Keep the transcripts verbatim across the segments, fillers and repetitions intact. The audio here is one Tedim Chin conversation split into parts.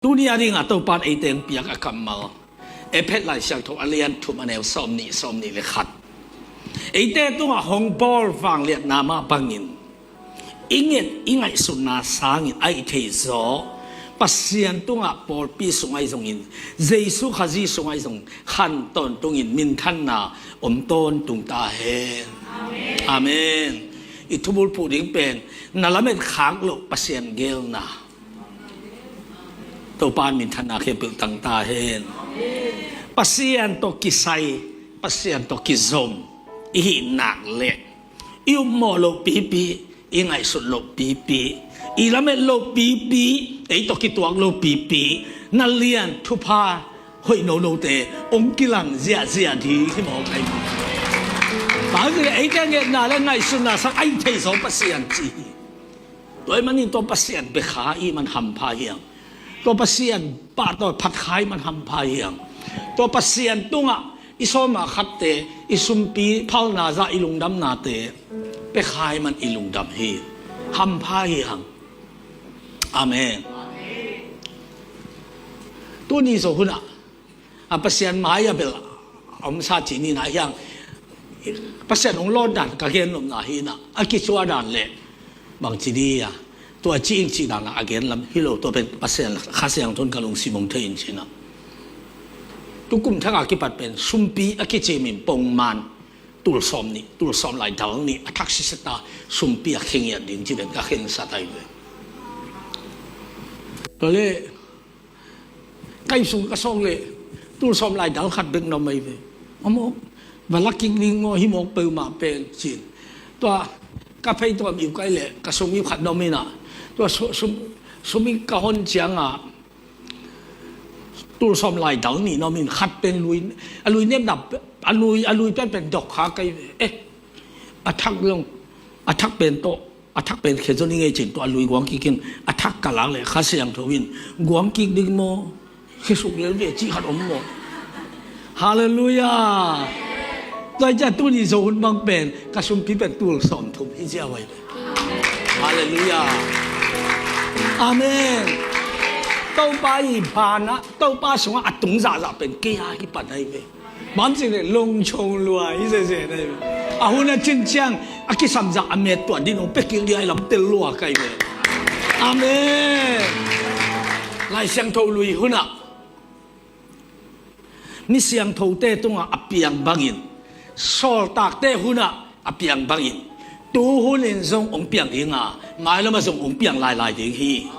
Tuni a dingah Topan eite hong piak a kammal, Efesa Lai Siangtho a lian thum a neu sawm nih, sawm nih le khat. Eite tungah hong bawl vangliatna mah bangin i nget i ngaihsutna sangin a hih thei zaw Pasian tungah pawlpi sungah ahi zongin, Jesu Khazih sungah ahi zong khan tawntungin minthanna om tawntung ta hen. Amen. I thubulphuh ding pen na lamet khak loh Pasian geelna. Topan minthanna khempeuh tang ta hen. Pasian tawh kisai, Pasian tawh kizom i hih nak leh i upmawh loh pipi, i ngaihsut loh pipi, i lamet loh pipi, ei tawh kituak loh pipi, na lian thupha hoih nonote hong kilang ziahziah ding hi mawk ahi. Bang hang eite ngetna le ngaihsutna sang a hih thei zaw Pasian ci hi. Tua ahih manin tua Pasian bia kha i hih man hampha hi hang. Tua Pasian pahtawi phat kha i hih man hampha hi hang. Tua Pasian tungah i sawm a khatte, i sumpi phalna zah, i lungdamnate pia kha i hih man i lungdam hi. Hampha hi hang. Amen. Tuni Zo hunah a Pasian mai-ah bel a omsa ci ni na hi hang. Pasian hong lawn dan ka gen nopna hi na, a kicuah dan le bang ci ni a, tua ci ing ci dan a gen lam hi lo, tua pen Pasian Kha Siangtho in ka lungsim hong thei in ci na. Tu kum thak a kipat pen sumpi a kicim in pongman tul sawm nih, tul sawm lai dal nih a thak sisata sumpi a khe ngiat ding ci pen ka khensat ahi ve. Tua le kai sung ka sawng le tul sawm lai dal khat bek na om ahi ve. A mawk, va la kik ding maw, hi mawk peuhmah pen cin. Tua ka phei tua miu kai le ka sung miu khat na om in a, tua su-, sum, sum in ka hon ciang a tul sawm lai dal nih na om in, khat pen lui, a lui nemna, a lui, a lui pen pen dok kha kai ve. Eh, a thak zong, a thak pen tawh, a thak pen khe zo ni ngei cin, tua a lui guang kik in, a thak ka lak le Kha Siangtho in guang kik ding maw, khe suk lel ve cih khat om maw. Halleluiah. Tua hi ciah tuni Zo hun bang pen ka sumpi pen tul sawm thum hi ziau ahi ve. Halleluiah. Amen. Topa i banah, Topa sungah a tung zahzah pen kei a hi pan ahi ve. Bang ci le lungchong lua hi zeze na hi ve. A hun a cin ciang a kisam zah a met tuan din hong pia kik ding ahi lam tel lua ka hi ve. Amen. Lai Siangtho lui hunah mi siangthote tungah a piang bangin, sawltakte hunah a piang bangin, tu hunin zong hong piang ding a, mailamah zong hong piang lailai ding hi.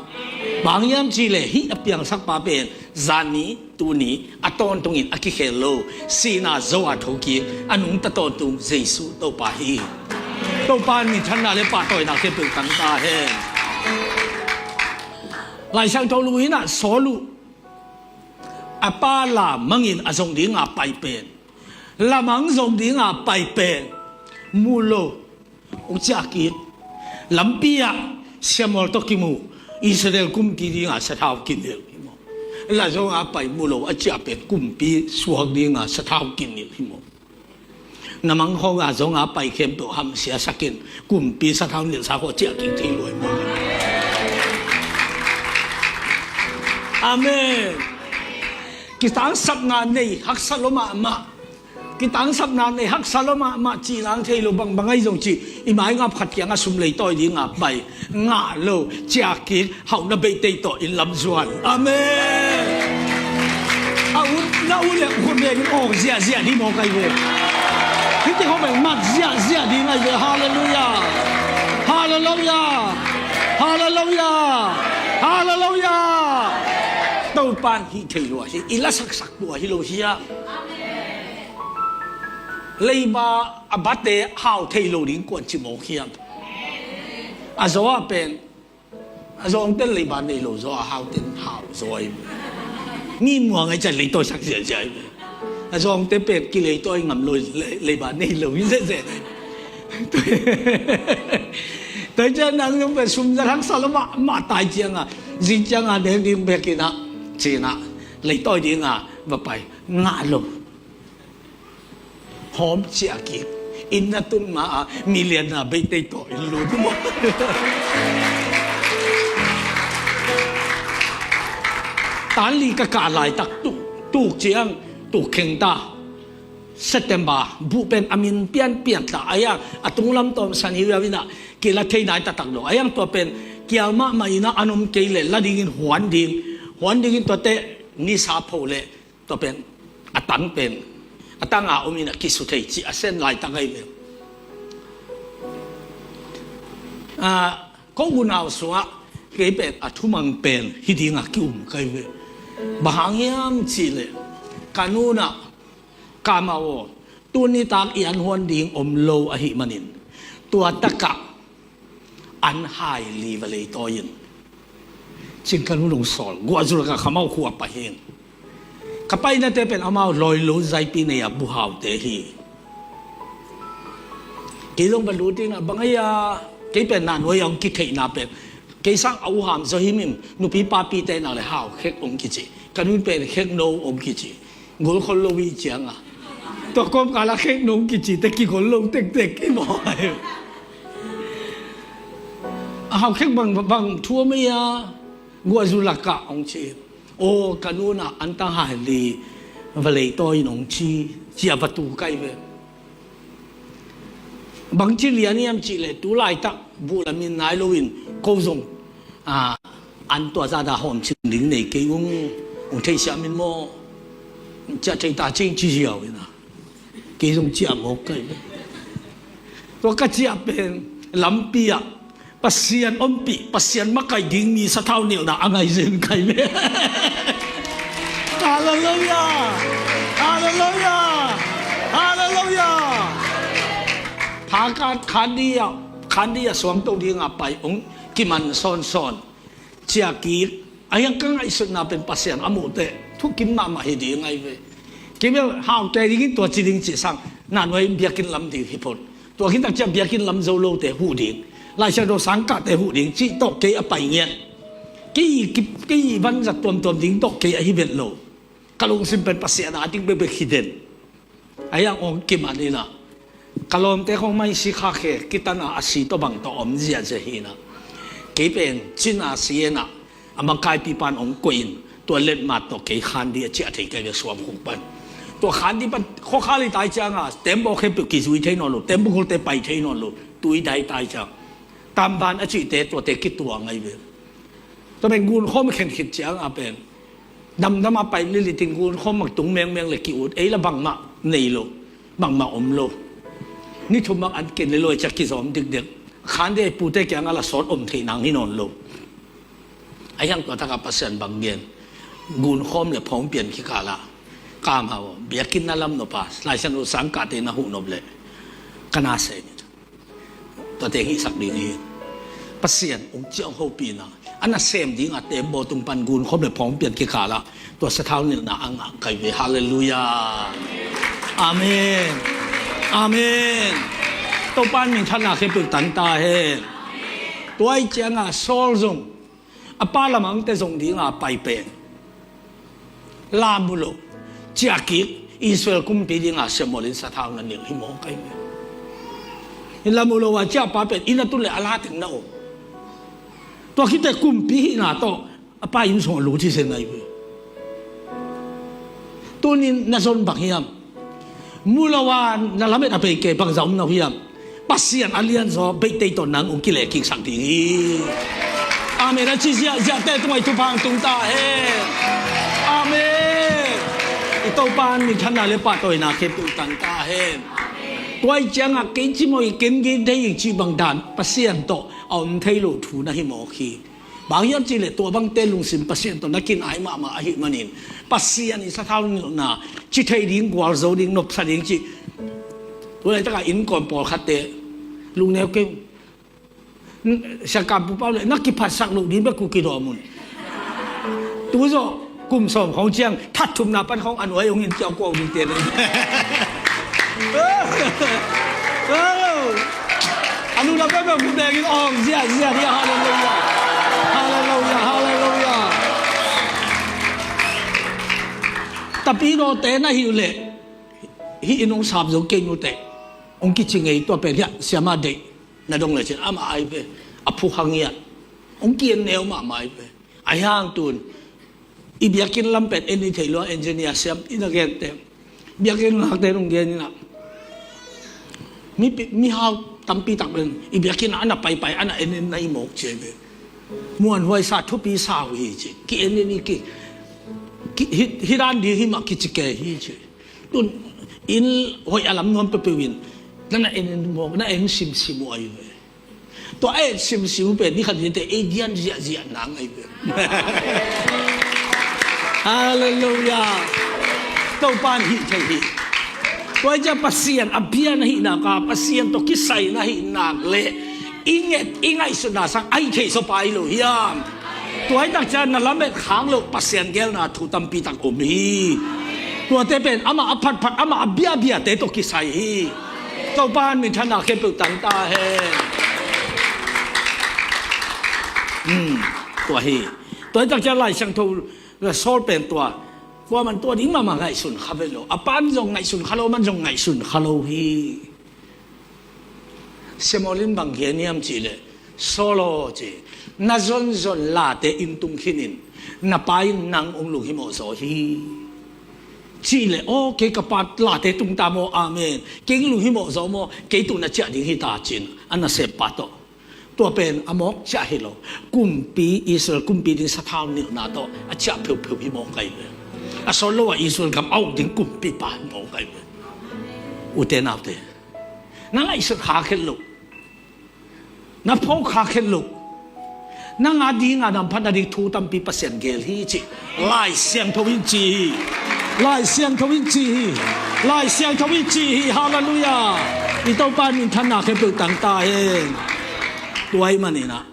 Bang hiam cih leh hih a piangsakpa pen zani, tuni a tawntungin a kikhel lo, sihna zo a thokik a nungta tawntung Jesu Topa hi. Topa in minthanna le pahtawina khempeuh tang ta hen. Lai Siangtho lui in ah Saul uh a pa lamangin a zong dinga pai pen, lamang zong dinga pai pen mu lo, hong ciah kik. Lampi ah siamol tawh kimu, Israel kumpi dinga sathau kinilh hi maw. La zonga pai mu lo, a ciah pen kumpi suak dinga sathau kinilh hi maw. Na mangkho a zonga pai khempeuh hamsiasak in, kumpi sathau nilhsa khawng ciah kik thei lo hi maw. Amen. Kitangsapna nei haksa lua mahmah. Kitangsapna nei haksa lua mahmah cih nang thei lo, bangbang ahi zong cih, i maingap khat kiangah sum leitawi dinga pai, ngah lo, ciah kik, hauhna beitei tawh inn lam zuan. Amen. A ut, na ut le khut ve ding awk ziahziah ding maw ka hi ve. Hih teng khawng bek mat ziahziah ding ahi ve. Halleluiah. Halleluiah. Halleluiah. Halleluiah. Topan hih thei lua hi, i lasaksak lua hi lo hiam. Leiba a bate hau thei lo ding kuan ci mawk hiam. A zaw a pen, a zawngte leiba nei lo zaw a, haute hau zaw hi. Mi muang ahi ciah leitawisak ziahziah hi. A zawngte pen kileitawi ngam lo, le-, leiba nei lo hi zehzeh. Tua hi ciah nang zong pen sum zat haksa lua mahmah tai cianga, zing cianga deng ding bekin ah, cin ah, leitawi dinga va pai, ngah lo. Hawm ciah kik. Inn na tun ma-a, milianna beitei tawh inn lut maw. Tan li ka kah laitak tuk, tuk ciang, tuk kheng ta. September, buh pen a min pianpian ta. A yang, a tunglam tawm san hi viau inah, kila thei nai taktak lo. A yang tua pen, kial mahmah inah an om kei le, la dingin huan ding. Huan dingin tuate, nisa pho le, tua pen, a tang pen, a tang a om inah kisu thei ci, a sen laitak ai ve. Ah, ko unau sungah, kei pen, a thumang pen, hi dingah ki-um kai ve. Bang hang hiam ci le, ka nunah, ka mau aw, tuni tak i an huan ding om lo ahi manin. Tua takah an hai li va leitawi in. Cin ka nu nung sawl, guahzul ka khamau khua pai hin. Ka painate pen amau lawi lo zaipi nei a buhaute hi. Kei zong va lut inah bang ai a, kei pen na nuai a hong kitheihna pen. Kei sang a uham zaw himim, nupi papite nak le hau khek hong kici. Ka nu pen khek no hong kici. Gol khol lo hi cianga. Tua kawmkala khek nong kici te kigol lo tektek i maw. A hau khek bang, bang thu om ei a, guahzu lakah hong ci. Aw, ka nunah an tang hai li va leitawi in hong ci, cia va tu kai ve. Bangci lian hiam cih leh tu laitak buh la min nai loin ko zong, ah, an tua zada hawm cing ding nei kei ung, ung thei siam in maw? Ciah thei ta cing ci ziau ina. Kei zong ciah mawk kai ve. Tua ka ciah pen lampi ah Pasian ompih, Pasian makaih ding mi sathau nilhna a ngai zen kai ve. Halleluiah! Halleluiah! Halleluiah! Phakan khandi ah, khandi ah suangto dingah pai ung kiman sawnsawn. Ciah kik a hiang ka ngaihsutna pen Pasian a muhteh thukim mahmah hi ding ahi ve. Kei bel haute dingin tua ci ding cih sang, na nuai biakinn lam ding hi phot. Tua khit tak ciah biakinn lam zo lote huh ding. Laisiangtho sangkahte huh ding cih tawh kei a pai ngiat. Kei, kei, kei vanzat tuamtuam ding tawh kei ahi vet lo. Ka lungsim pen Pasian a ding bekbek hi den. A hiang ong kiman ina. Ka lawmte khong mai si kha khe kitana a si tawh bang tawh om ziahziah hi ina. Kei pen cina si ina. A makaipi pan ong koih in tua letmat tawh kei khandi a ciah thei kai ve suam khuk pan. Tua khandi pan khawkhal i tai cianga tembaw khempeuh kizui thei nawn lo, tembaw gulte pai thei nawn lo, tui dai tai ciang. Tamban a cihte tuate kituang ahi ve. Tua pen gunkhawm khen khit cianga pen damdam a pai lilitin gunkhawm mak tung mengmeng le ki-ut ei la bangmah nei lo, bangmah om lo. Ni thum mak an ken le loi ciah kizawm dikdek. Khande pute kianga la sawt om thei nang hi nawn lo. A hiang tua taka Pasian bang gen. Gunkhawm le phawngpian kikala ka amau biakinn na lam nop a Laisiangtho sangkahte na huh nop le ka na se ni. Tua teng hihsak ding hi. Pasian ung ciang hopihna a nasem dingah tembaw tung pan gunkhawm le phawngpian kikala tua sathau nilhna a ngah kai ve. Halleluiah. Amen. Amen. Topa in minthanna khempeuh tang ta hen. Tua ih cianga Saul zong a pa lamangte zong dinga pai pen lam uh lo, ciah kik Israel kumpi dinga Samuel in sathau na nilh hi mawk ahi ve. Lam uh lo a ciah pa pen inn a tun le a lateng na om. Tua khite kumpi hihna tawh a pa inn sung a lut hi sen ahi ve. Tunin na zon bang hiam? Mu lo a na lamet a peike bangza om na hiam? Pasian a lianzaw beihtei tawh nang ung kilehkiksak ding hi. Amen a ci ziahziahte tungah i thupha tung ta hen. Amen. I Topa in minthanna le pahtawina khempeuh tang ta hen. Tua ih ciangah kei cimawh i ken gen thei ing cih bang dan Pasian tawh a om thei lo thu na hi mawk hi. Bang hiam cihleh tua bangte lungsim Pasian tawh na kinai mahmah ahi manin Pasian in sathau nilhna ci thei ding, gualzo ding, nopsa ding cih. Tu laitakah innkuan pawlkhatte lungneu kei. Siangkampu pau le na kiphatsak loh ding bek uh kidawm un. Tu zawh kum sawm khawng ciang thatthumna pan khawng a nuai hong in ciau kuau dingte le. A nuna peuhpeuh khut dengin awng ziahziah hi a. Halleluiah. Halleluiah. Halleluiah. Tapi dawte na hi uh leh hih in hong sap zo kei nuteh hong kici ngei tua pen hiah siama deih na dong lecin amah ai pe a phuk hang hiah hong kian neu mahmah ai pe. A hiang tun I biakinn lam pen en i thei lua, engineer siam i na gen te. Biakinn ngakte nung gen ina. Mi pi-, mihau tampi tak pen i biakinn ah a na paipai, a na en en na i mawk cia ve. Muanhuai sa thupi sa uh hi ci. Ki en en i ki, ki, hi, hi dan ding hi mah kici kei hi ci. Tun inn hoih a lam nuam peuhpeuh in na na en en mawk, na en simsim uh ahi ve. Tua a et simsim pen ni khat ni te ei dian ziahziah nang ahi pen. Halleluiah. Topa in hih thei hi. Tua i cia Pasian a bia na hih nak a, Pasian tawh kisai na hih nak le i nget i ngaihsutna sang ahi thei saw pai lo hiam? Tua i tak cia na lamet khak lo Pasian gelna thu tampi tak om hi. Tuate pen amah a phatphat, amah a biabiate tawh kisai hi. Topa in minthanna khempeuh tang ta hen. Hmm, tua hi. Tua hi tak ciang Lai Siangtho le Saul pen tua, tua man tua ding mahmah ngaihsun kha vet lo. A pa in zong ngaihsun kha lo, man zong ngaihsun kha lo hi. Samuel in bang gen hiam cih leh, Saul aw ci, na zonzon late in tung khinin na pa in nang ong lunghimawh zaw hi. Cih leh, aw, kei ka pa late tung ta maw, amen. Kei lunghimawh zaw maw, kei tun a ciah ding hi ta cin, a nasem pa tawh. Tua pen a mawk ciah hi lo. Kumpi, Israel kumpi ding sathau nilhna tawh a ciah pheuhpheuh hi mawk ahi ve. A sawt lo a Israel gam a uk ding kumpipa hi mawk ahi ve. Ute naute, na ngaihsut kha khet lo. Na phawk kha khet lo. Nang a ding a nam phat na ding thu tampi Pasian gel hi ci. Lai Siangtho in ci hi. Lai Siangtho in ci hi. Lai Siangtho in ci hi. Halleluiah. I Topa in minthanna khempeuh tang ta hen. Tua ahih manin ah,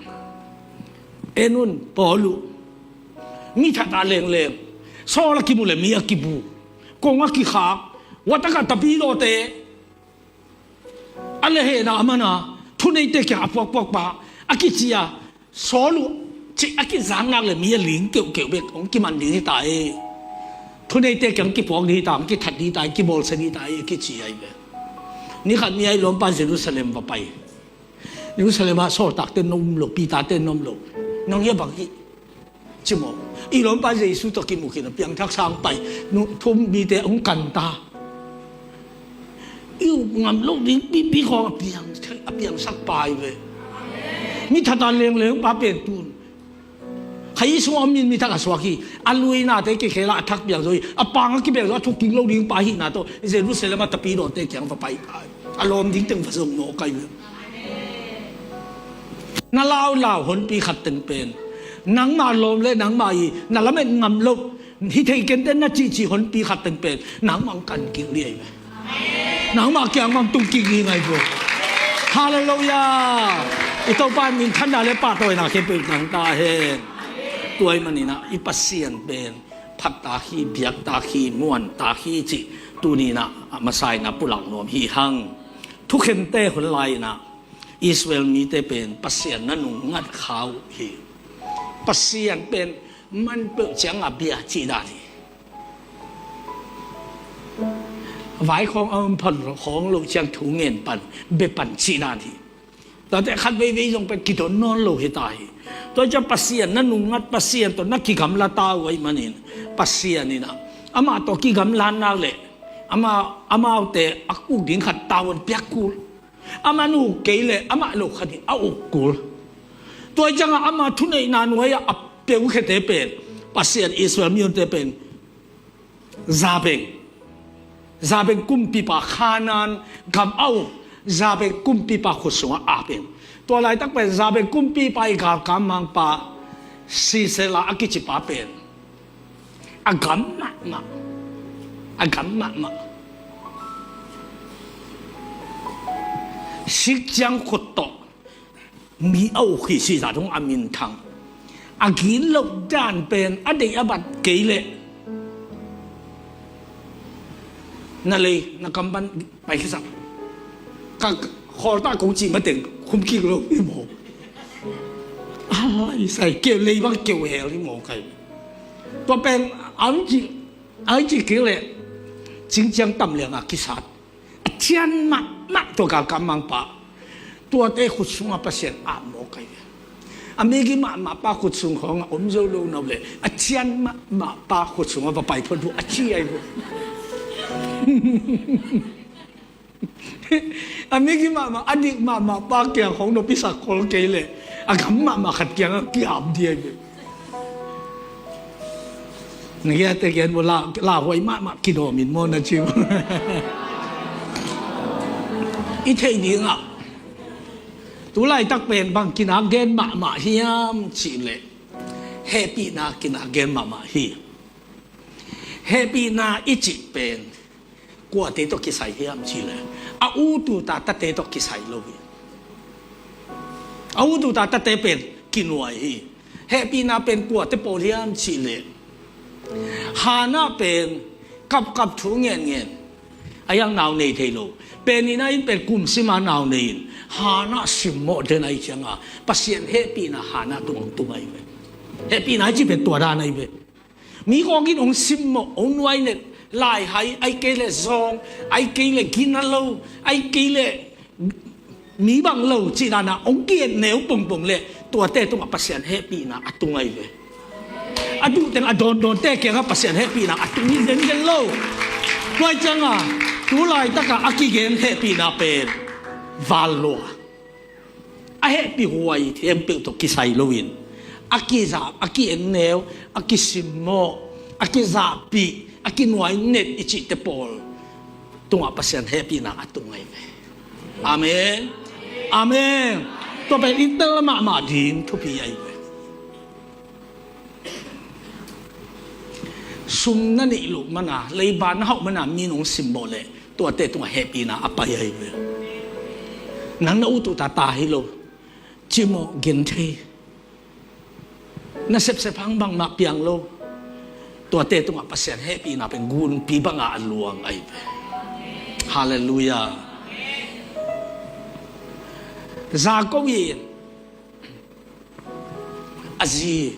en un, pawl uh. Mi that a lengleng. Saul a kimu le mi a kibu. Kong a kikhak. Watak a tapidawte. A lehhehna a mana, thuneite kiang a puakpuak pa, a kici a, Saul uh cih a kizak nak le mi a ling keuhkeuh bek hong kiman ding hi ta e. Thuneite kiang kipuak ding hi ta, hong kithat ding hi ta, kibawlsia ding hi ta e, a kici ahi ve. Ni khat ni a i lawmpa Jerusalem va pai. Jerusalem ah sawltakte na um lo, Peter-te na um lo. Nang hi a bang hi. Ci maw? I lawmpa Jesu tawh kimu khin a piangthak sang pai. Nu, thum mite hong kan ta. I up ngam lo ding pipi khawng a piang, a piangsak pai ve. Mi that a lengleng pa pen tun. Kha i sungah min mi thak a suak hi. A luinate kikhel a a thak piang zo hi. A pang a kipiang zo a thuk kik lo ding pa hihna tawh Jerusalem a tapidawte kiang va pai pai. A lawm ding teng va zong mawk ahi ve. Na laulau honpi khat teng pen nangmah lawm le nangmah i na lamet ngam lo hi thei kenten na cihcih honpi khat teng pen nangmah hong kan kik ding ahi ve. Nangmah kiang mah hong tung kik ding ahi ve. Halleluiah. I Topa in minthanna le pahtawina khempeuh tang ta hen. Tua ahih manin ah i Pasian pen phattak hi, biaktak hi, muantak hi cih tuni-in ah a masa in ah pulak nuam hi hang. Thukhente hun lai-in ah Israel mite pen Pasian na nungngat kha uh hi. Pasian pen man peuh ciang a bia cih dan hi. Vai khawng a om pan khawng loh ciang thu ngen pan, bia pan cih dan hi. Tuate khat veivei zong pen kidon nawn lo hi ta hi. Tua ciang Pasian na nungngat, Pasian tawh na kigamla ta uh ahih manin Pasian in ah amah tawh kigamla nak leh amah, amaute a uk ding khat tavuan piak kul. Amah na uk kei leh amah lo khat in a uk kul. Tua ciangah amah thuneihna nuai-ah a peukhete pen Pasian Israel mi-ute pen Jabin, Jabin kumpipa Kanaan gam a uk, Jabin kumpipa khut sungah a pen. Tua laitak pen Jabin kumpipa i galkap mangpa Sisera a kicipa pen a gam mahmah, a gam mahmah. Sik ciang khut tawh mi a uk hi, Sisera dong a minthang. A gitloh dan pen a deih a bat kei leh na lei na kam pan pai khia sak. Ka khawltak kong cih mateng khum kik lo hi maw? A lai sai keu lei bang keu hel hi maw kai? Tua pen a hong cih, a hong cih kik leh cingciang tam liang a kisat. A thian mahmah tua galkap mangpa. Tuate khut sungah Pasian a mawk ahi ve. A migi mahmah pa khut sung khawng a om zo lo na uh leh a cian mahmah pa khut sung a va pai phot uh a ci ai uh. A migi mahmah, a dik mahmah pa kiang khawng nop i sak khol kei leh a gam mahmah khat kiang a kiap di ai uh. Na giate gen maw, la, lauhuai mahmah kidawm in maw na ci uh. I theih dingah tu laitak pen bang kinak gen mahmah hiam cih leh hehpihna kinak gen mahmah hi. Hehpihna i cih pen kuate tawh kisai hiam cih leh a ut ut a tate tawh kisai lo hi. A ut ut a tate pen kinuai hi. Hehpihna pen kuate pawl hiam cih leh Hannah pen kapkap, thu ngenngen, a hiang nau nei thei lo. Peninnah in pen kum sim a nau nei in Hannah simmawh den ahih cianga Pasian hehpihna Hannah tungah tung ahi ve. Hehpihna i cih pen tua dan ahi ve. Mi khawng in hong simmawh, hong nuainet, laihai, ahih kei leh zawng, ahih kei leh gina lo, ahih kei leh mi bang lo cih dan a hong ki-et neu pongpong leh tuate tungah Pasian hehpihna a tung ahi ve. A duhteng a dawndawnte kiangah Pasian hehpihna a tung hi zenzen lo. Tua ahih cianga tu laitakah a kigen hehpihna pen val lua, a hehpihhuai khempeuh tawh kisai loin a kizap, a ki-en neu, a kisimmawh, a kizahpih, a kinuainet i cihte pawl tungah Pasian hehpihna a tung ahi ve. Amen. Amen. Tua pen i tel mahmah ding thupi ahi ve. Sum na neih loh mana, leiba na hauh mana mi nong simmawh leh tuate tungah hehpihna a pai ahi ve. Nang na ut ut a ta hi lo, cimawh, genthei, na sepsep hang bangmah piang lo, tuate tungah Pasian hehpihna pen gunpi banga a luang ahi ve. Halleluiah. Jakob in a zi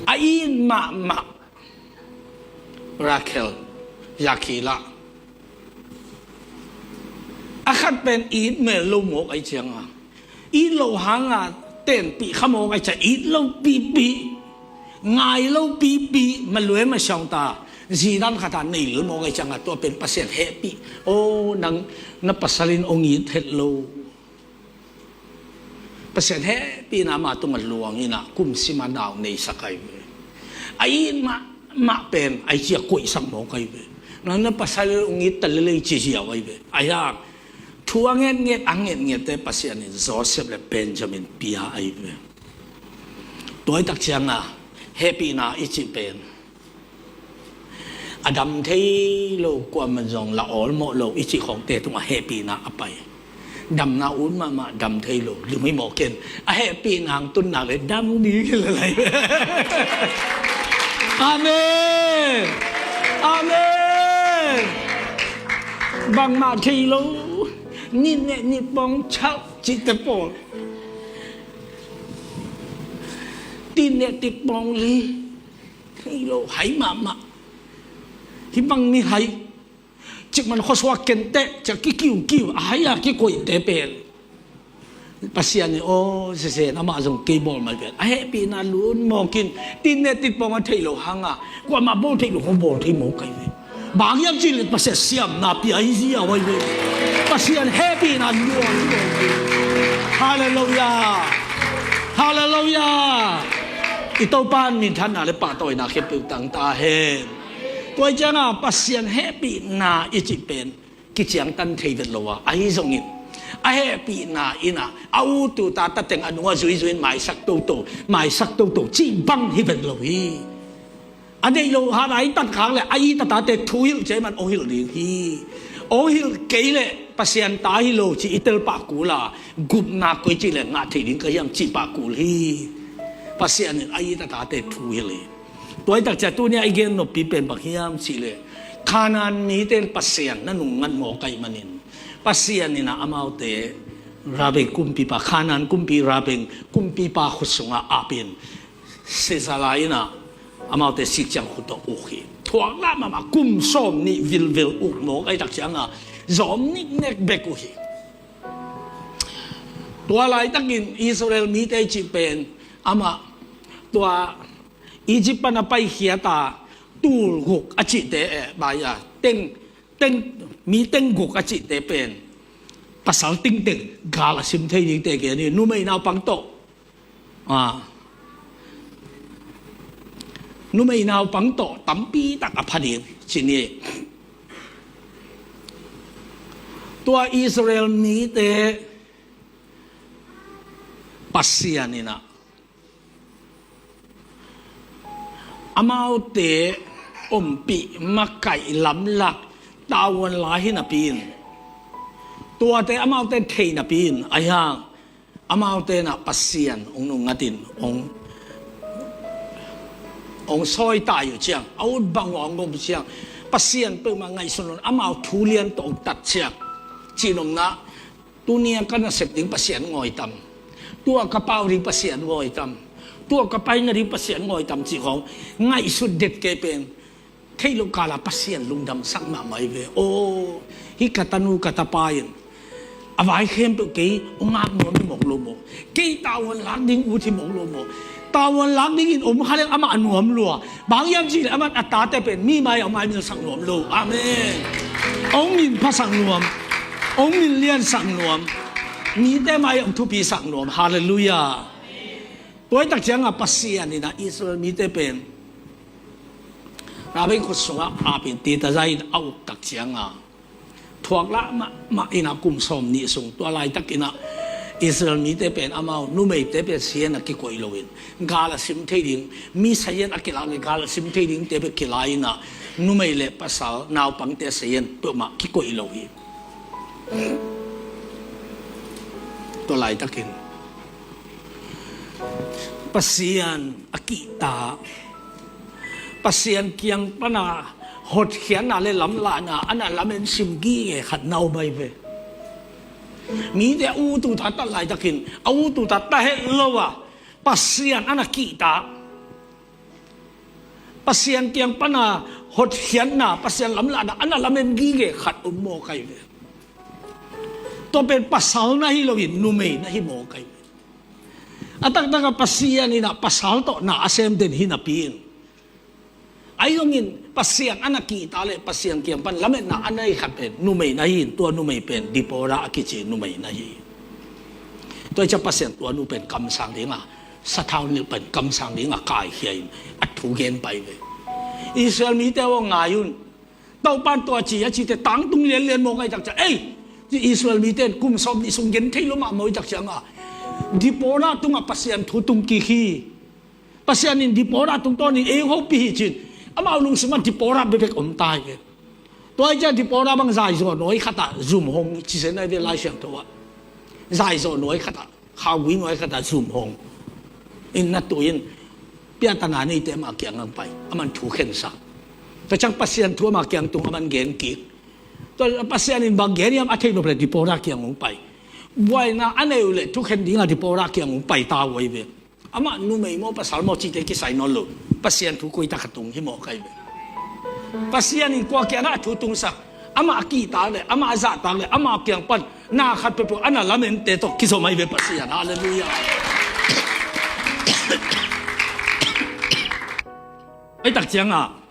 a it mahmah Rachel, Rakila, a khat pen it mel lo mawk ahih cianga, it loh hanga tenpih kha mawk ahih cianga it lo pipi, ngai lo pipi, malue masiang ta, zi dan khat a nei lel mawk ahih cianga tua pen Pasian hehpih. Aw, nang na pasal in hong it het lo. Pasian hehpihna ama tungah luang in a kum sim a nau neisak ahi ve. A it mahmah pen a it ciang koihsak mawk ahi ve. Nang na pasal in hong it ta lel ei ci ziau ahi ve. A hiang thu a ngetnget, a ngetngette Pasian in Joseph le Benjamin pia ahi ve. Tua ahih tak cianga hehpihna i cih pen a dam thei lo, kuamah zong la awlmawh lo i cih khawngte tungah hehpihna a pai. Damna ut mahmah, dam thei lo, limhimawh ken a hehpihna hong tun nak le dam ding hi le lai. Amen. Amen. Bangmah thei lo, nitneh nitpawng chau cihte pawl, tineh titpawng li thei lo, hai mahmah. Hih bang mi hai, cikmah khuasuak kenteh ci-a kikiukiu, a hai a kikoihte pen Pasian in aw, sesen, amah zong kei bawl mai pen a hehpihna lun mawk in, tineh titpawng a thei lo hanga kuamah bawl thei lo, kong bawl thei mawk ahi ve. Bang hiam cih leh Pasian siamna pia hi ziau ahi ve. Pasian hehpihna lun mawk. Halleluiah. Halleluiah. I Topa in minthanna le pahtawina khempeuh tang ta hen. Tua ahih cianga Pasian hehpihna i cih pen kiciangtan thei vet lo a, ahi zongin a hehpihna in a, a ut ut a ta teng a nung a zuizui in maisak toto, maisak toto cih bang hi vet lo hi. A neih loh hanga i tat khak leh a it a tate thu hilh ciang man hong hilh ding hi. Hong hilh kei leh Pasian ta hi lo ci i tel pah kul a, gupna koici leh ngah thei ding ka hiam cih pah kul hi. Pasian in a it a tate thu hilh hi. Tua ahih tak ciang tuni-a i gen noppi pen bang hiam cih leh Kanaan mite in Pasian na nungngat mawk ahih manin Pasian in a amaute Rabin kumpipa, Kanaan kumpi Rabin kumpipa khut sungah ap in, Sisera in a amaute sik ciang khut tawh uk hi. Thuak lah mahmah, kum sawm nih vilvel uk mawk ahih tak cianga zawm niknek bek uh hi. Tua laitakin Israel mite cih pen amah tua Egypt pan a paikhiat a tul guk a cihte, eh, bai a teng, teng, mi teng guk a cihte pen pasal tingteng gal a sim thei dingte gen hi. Numei naupang tawh, a, numei naupang tawh tampi tak a pha ding ci ni. Tua Israel mite Pasian in ah amaute ompih, makaih, lamlak, tavuan la hi napi in, tuate amaute thei napi in, ahi hang amaute in ah Pasian hong nungngat in hong, hong sawitai uh ciang, a ut bang uh hong om ciang, Pasian peuhmah ngaihsun lo in amau thu lian tawh hong tat ciang, cihnopna, tuni a ka nasep ding Pasian ngawi tam? Tua ka pau ding Pasian ngawi tam? Tua ka paina ding Pasian ngawi tam cih khawng ngaihsut det kei pen, theih loh kal a Pasian lungdamsak mahmah hi ve. Aw, hih ka tanu ka tapa in a vai khempeuh kei hong ngak nuam hi mawk lo maw? Kei tavuan lak ding ut hi mawk lo maw? Tavuan lak dingin om kha leng amah a nuam lua. Bang hiam cih leh amah a tate pen mi mai-ah hong maimilsak nuam lo. Amen. Hong minphasak nuam, hong minliansak nuam, mite mai-ah hong thupisak nuam. Halleluiah. Tua hi tak ciangah Pasian in ah Israel mite pen Rabin khut sungah apin tita zai in a uk tak ciangah thuak lah mahmah in ah kum sawm nih sung, tua laitakin ah Israel mite pen amau numeite pen sazian a kikoih lo in, gal a sim thei ding, mi sazian a kilak le gal a sim thei dingte pen kilak in ah, numei le pasal naupangte sazian peuhmah kikoih lo hi. Tua laitakin Pasian a kihta, Pasian kiang pana hotkhiatna le lamlahna a na lamen sim gige khat na om ahi ve. Mite a ut ut a tat laitakin, a ut ut a tat het lo a, Pasian a na kihta, Pasian kiang pana hotkhiatna, Pasian lamlahna a na lamen gige khat om mawk ahi ve. Tua pen pasal na hi loin numei na hi mawk ahi ve. A taktakah Pasian in ah pasal tawh na a sem den hi napi in, ahi zongin Pasian a na kihta le Pasian kiang pan lametna a na hi khat pen numei na hi in, tua numei pen Deborah a kici numei na hi. Tua hi ciang Pasian tua nu pen kamsang dingah, sathau nilh pen kamsang dingah kaikhia in a thu gen pai ve. Israel mite aw, ngai un. Topa in tua ci a cite tangtung lianlian mawk ahi tak ciang, ei, Israel mite in kum sawm nih sung gen thei lo mahmah uh ahi tak ciangah Deborah tungah Pasian thu tung kik hi. Pasian in Deborah tungtawnin ei hopih hi ci-in, amau lungsimah Deborah bekbek om ta hi ve. Tua hi ciang Deborah bang zaizaw nuai khatah zumhong ci zen ahi ve Lai Siangtho ah. Zaizaw nuai khatah, khaugui nuai khatah zumhong in na tuh in, piatana neite amah kiang hong pai, aman thu khensa. Tua ciang Pasian thu amah kiang tung, aman gen kik. Tua Pasian in bang gen hiam a theih nop leh Deborah kiang hong pai. Buaina a nei uh leh thukhen dingah Deborah kiang hong pai ta uh ahi ve. Amah numei maw pasal maw cihte kisai nawn lo. Pasian thu koi tak a tung hi mawk ahi ve. Pasian in kua kiangah a thu tungsak, amah a kihtak le, amah a zahtak le, amah kiang pan na khat peuhpeuh a na lamente tawh kizom ahi ve Pasian. Halleluiah. Ahi tak ciangah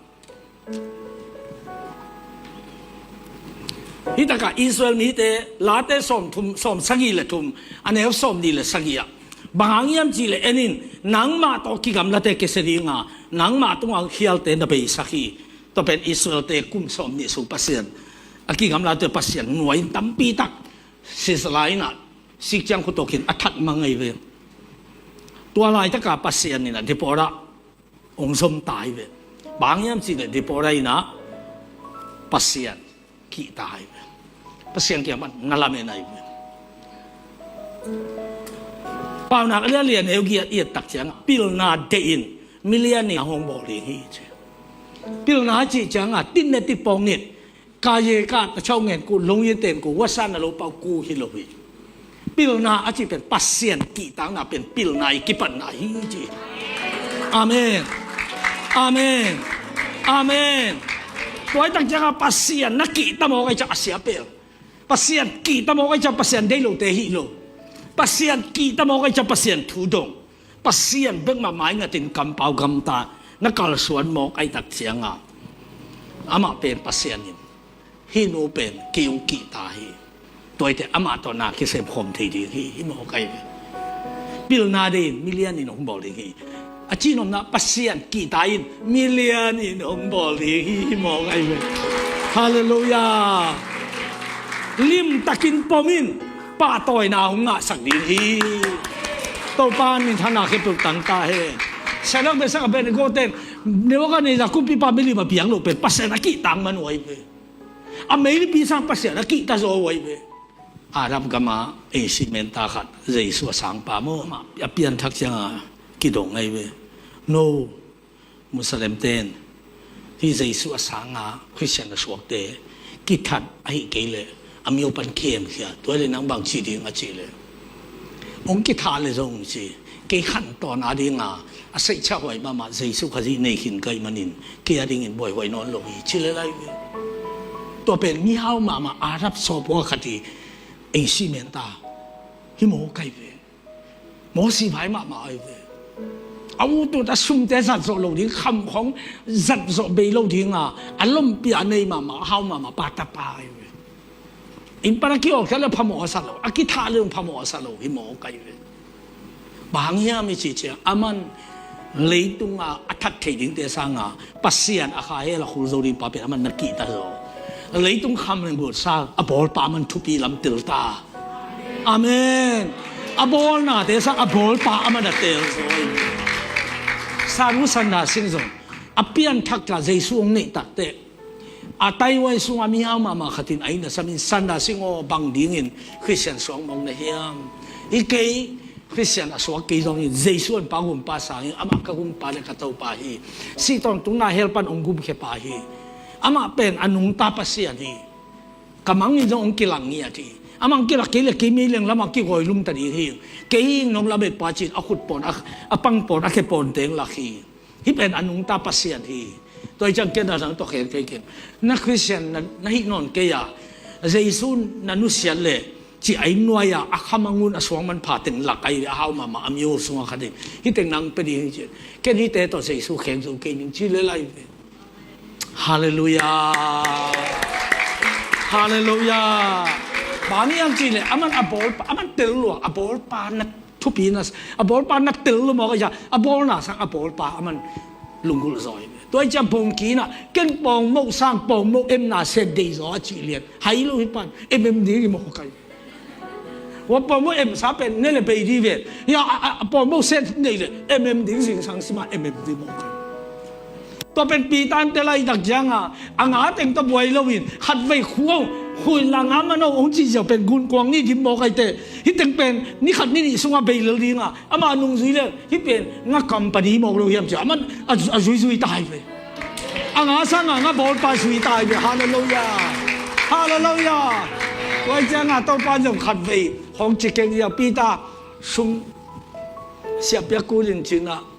Hih takah Israel mite Late sawm thum, sawm sagih le thum, a neu sawm nih le sagih ah, bang hang hiam cih leh en in, nangmah tawh kigamlate kisia dinga, nangmah tungah khialte na beisak hi. Tua pen Israelte kum sawm nih sung Pasian a kigamlate Pasian nuai in tampi tak sisala in ah sik ciang khutawkin a that mang ahi ve. Tua laitakah Pasian in ah Deborah hong zom ta hi ve. Bang hiam cih leh Deborah in ah Pasian kihta hi ve. Pasian kiang pan na lamen ahi ve. Paunak a lian lian eugi a i et tak ciangah pilna deih in milian in a hong bawl ding hi ci. Pilna a cih ciangah titne tipawng nit, kaye ka tachau ngen ku, longye ten ku, wasana lo pau ku hi lo hi. Pilna a cih pen Pasian kihtakna pen pilna i kipatna hi ci. Amen. Amen. Amen. Tua i tak ciangah Pasian na kihta mawk ahi ciah a sia pel. Pasian kihta mawk ahi ciang Pasian deih lote hih lo. Pasian kihta mawk ahi ciang Pasian thu dong. Pasian bek mahmah ngatin kampau gamta na kalsuan mawk ahi tak cianga amah pen Pasian in hih nu pen kei hong kihta hi. Tuaite amah tawh na kisem khawm thei ding hi, hi mawk ahi ve. Pilna ding milian in hong bawl ding hi. A cihnopna Pasian kihta in milian in hong bawl ding hi, hi mawk ahi ve. Halleluiah. Limtakin pom in pahtawina hong ngahsak ding hi. Topa minthanna khempeuh tangta hen. Shadrach, Meshach, Abednego ten Nebuchadnezzar kumpipa milim a piang loh pen Pasian a kihta man uh ahi ve. A meilipi sang Pasian a kihta zaw uh ahi ve. Arab gama Asia menta khat, Jesu a sangpa maw, amah a pianthak cianga kidong ahi ve. No, Muslim ten hih Jesu a sanga Christian a suakte kithat ahi kei leh a myo pan khemkhia, tua leh nang bang ci ding a cih leh, hong kithah leh zong ci, kei khantawn a dinga a seihcia huai mahmah Jesu Khazih nei khin ka hih manin kei a dingin buaihuai nawn lo hi, ci leh lai ve. Tua pen mihau mahmah Arab sawpua khat hi, Asia menta hi mawk ahi ve. Mawsi vai mahmah ahi ve. A utut a sumte zat zawh lo ding, kham khong zat zawh bei lo dinga a lompia nei mahmah, a hau mahmah pa tapa ahi ve. Inn pan a kiawlkhia le phamawh a sa lo, a kithah le phamawh a sa lo, hi mawk ahi ve. Bang hang hiam i cih ciang aman leitunga a that thei dingte sanga Pasian a kha hel a khul zo ding pa pen aman na kihta zaw. Leitung kham le guat sa a bawlpa aman thupi lam tel ta. Amen. A bawlnate sa a bawlpa aman a tel zaw. Saru Sanda Singh zong a pianthak ta Jesu hong neih takteh a Taiwan sunga mihau mahmah khatin a inn a samin Sanda Singh aw, bang dingin Christian suak mawk na hiam? Hi kei Christian a suak kei zongin Jesu an pa gumpa sangin amah ka gumpa le ka Topa hi. Sih tawntungna hell pan hong gumkhia pa hi. Amah pen a nungta Pasian hi. Ka mangin zong hong kilang ngiat hi. Amah hong kilak kei le kei meileng lamah kigawi lumta ding hi. Kei hi nong lamet pa cin a khut pawn a, a pang pawn a khe pawn teng lak hi. Hih pen a nungta Pasian hi. Tua hi ciang ken a nang tawh kheng thei keng. Na Christian na, na hih nawn kei a, Jesu na nusiat le ci a inn nuai a, a khamangun a suang manpha teng lak ahi ve, a hau mahmah a myo sungah khat in hih teng nang pia ding hi ci. Ken hihte tawh Jesu kheng zo kei ning ci le lai ve. Halleluiah. Halleluiah. Bang hiam cih leh aman a bawlpa, aman tel lua, a bawlpa na thupi na, a bawlpa na tel lua mawk ahi ciang a bawlna sang a bawlpa aman lunggulh zaw hi. Tua hi ciang bawngki inah ken pawngmoh sang pawngmoh emna sen dei zaw a cih lian hai lo hi pan, em em ding hi mawk ahi. Ua pawngmoh emsa pen ne le bei ding ve. Hia a, a, a pawngmoh set nei le em em ding zingsang sima em em ding mawk ahi. Tua pen Peter te lai tak cianga a nga teng tawh buai loin khatvei khu, khu in la nga man aw hong cih ziau pen gunkuang ni dim mawk ahi teh. Hih teng pen ni khat ni nih sungah bei lel dinga ama nungzui le hih pen nga company mawk lo hiam cia aman a, a zuizui ta hi ve. A nga sanga nga bawlpa zui ta hi ve. Halleluiah. Halleluiah. Tua hi cianga Topa zong khatvei hong ci keng ziau Peter sum siahpiak kul in cinah